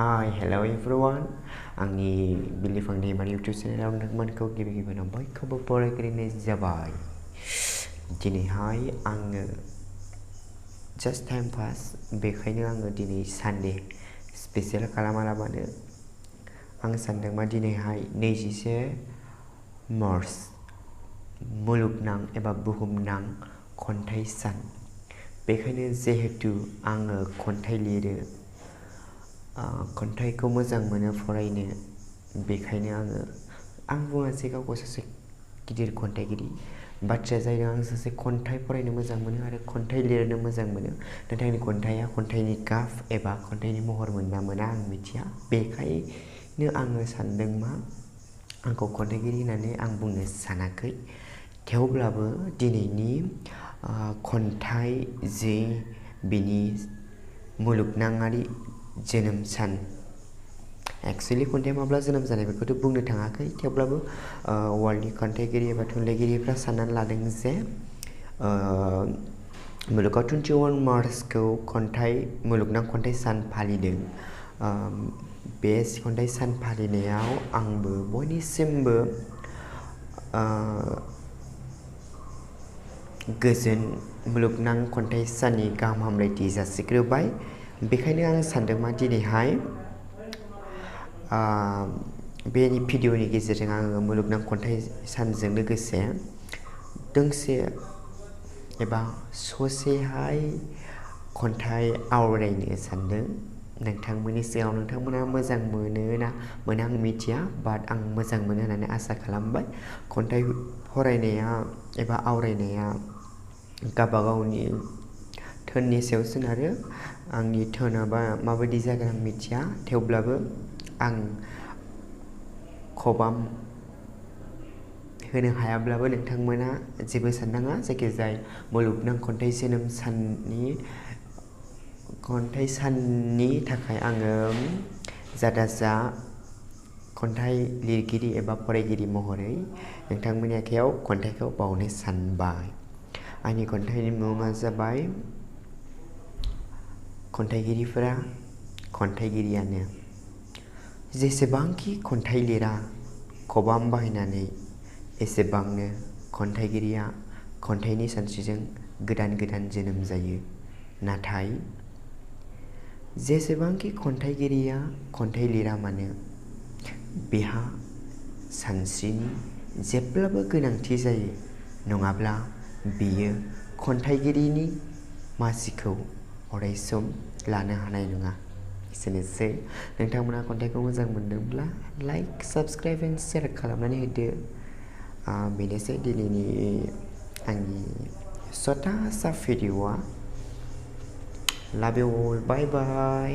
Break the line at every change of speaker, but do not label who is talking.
Hi, hello everyone. आंनि बिलिफां दैमारि YouTube चेनेलाव नोंथांमोनखौ गिबि गिबियाव बयखौबो बरायग्रोनाय जाबाय। दिनैहाय आङो जास्ट टाइम पास बेखायनो आङो दिनै सानडे स्पेसियेल खालामालाबानो आं सानदों मा दिनैहाय 21 मार्च मुलुगनां एबा बुहुमनां खन्थाइ सान। बेखायनो जिहेतु आङो खन्थाइ लिरो खन्थाइखौ मोजां मोनो फरायनो बेखायनो आं बुङासै गावखौ सासे गिदिर खन्थाइगिरि बाथ्राया जाहैदों आं सासे खन्थाइ फरायनो मोजां मोनो आरो खन्थाइ लिरनो मोजां मोनो नाथाय आंनि खन्थाइया खन्थाइनि गाब एबा खन्थाइनि महर मोनना मोना आं मिथिया बेखायनो आङो सानदों मा आंखौ खन्थाइगिरि होननानै आं बुंनो सानाखै थेवब्लाबो दिनैनि खन्थाइ जे बिनि मुलुगनाङारि जोनोम सान एक्चुअली खन्थाइया माब्ला जोनोम जानाय बेखौथ' बुंनो थाङाखै थेवब्लाबो वर्ल्डनि खन्थाइगिरि एबा थुनलाइगिरिफ्रा साननानै लादों जे मुलुगाव 21 मार्चखौ मुलुगनां खन्थाइ सान फालिदों। बे खन्थाइ सान फालिनायाव आंबो बयनिसिमबो गोजोन मुलुगनां खन्थाइ साननि गाहाम हामलायथि जासिग्रोबाय बेखायनो आं सानदों मा दिनैहाय बे भिडिअ'नि गेजेरजों आङो मुलुगनां खन्थाइ सानजों लोगोसे दोंसे एबा ससेहाय खन्थाइ आवरायनो सानदों नोंथांमोननि सिगाङाव नोंथांमोना मोजां मोनो ना मोना आं मिथिया बाट आं मोजां मोनो होननानै आसा खालामबाय खन्थाइ फरायनाया एबा आवरायनाया गावबागावनि टोननि सायाव सोनारो आंनि टोनआ माबायदि जागोन आं मिथिया थेवब्लाबो आं खबाम होनो हायाब्लाबो नोंथांमोना जेबो साननाङा जायखिजाया मुलुगनां खन्थाइ साननि थाखाय आङो जादाजा खन्थाइ लिरगिरि एबा फरायगिरि महरै नोंथांमोननि आखायाव खन्थाइखौ बावनो सानबाय। आंनि खन्थाइनि मुङा जाबाय खन्थाइगिरिफोरा खन्थाइगिरियानो जेसेबांखि खन्थाइ लिरा खबाम बाहायनानै एसेबांनो खन्थाइगिरिया खन्थाइनि सानस्रिजों गोदान गोदान जोनोम जायो नाथाय जेसेबांखि खन्थाइगिरिया खन्थाइ लिरा मानो बेहा सानस्रिनि जेब्लाबो गोनांथि जायो नङाब्ला बियो खन्थाइगिरिनि मासिखौ अरायसम लानो हानाय नङा। एसेनोसै नोंथांमोना खन्थाइखौ मोजां मोनदोंब्ला लाइक साबस्क्राइब एन्ड शेयार खालामनानै होदो। बेनोसै दिनैनि आंनि सथासा भिडिअ'आ लाभ इउ अल बाय बाय।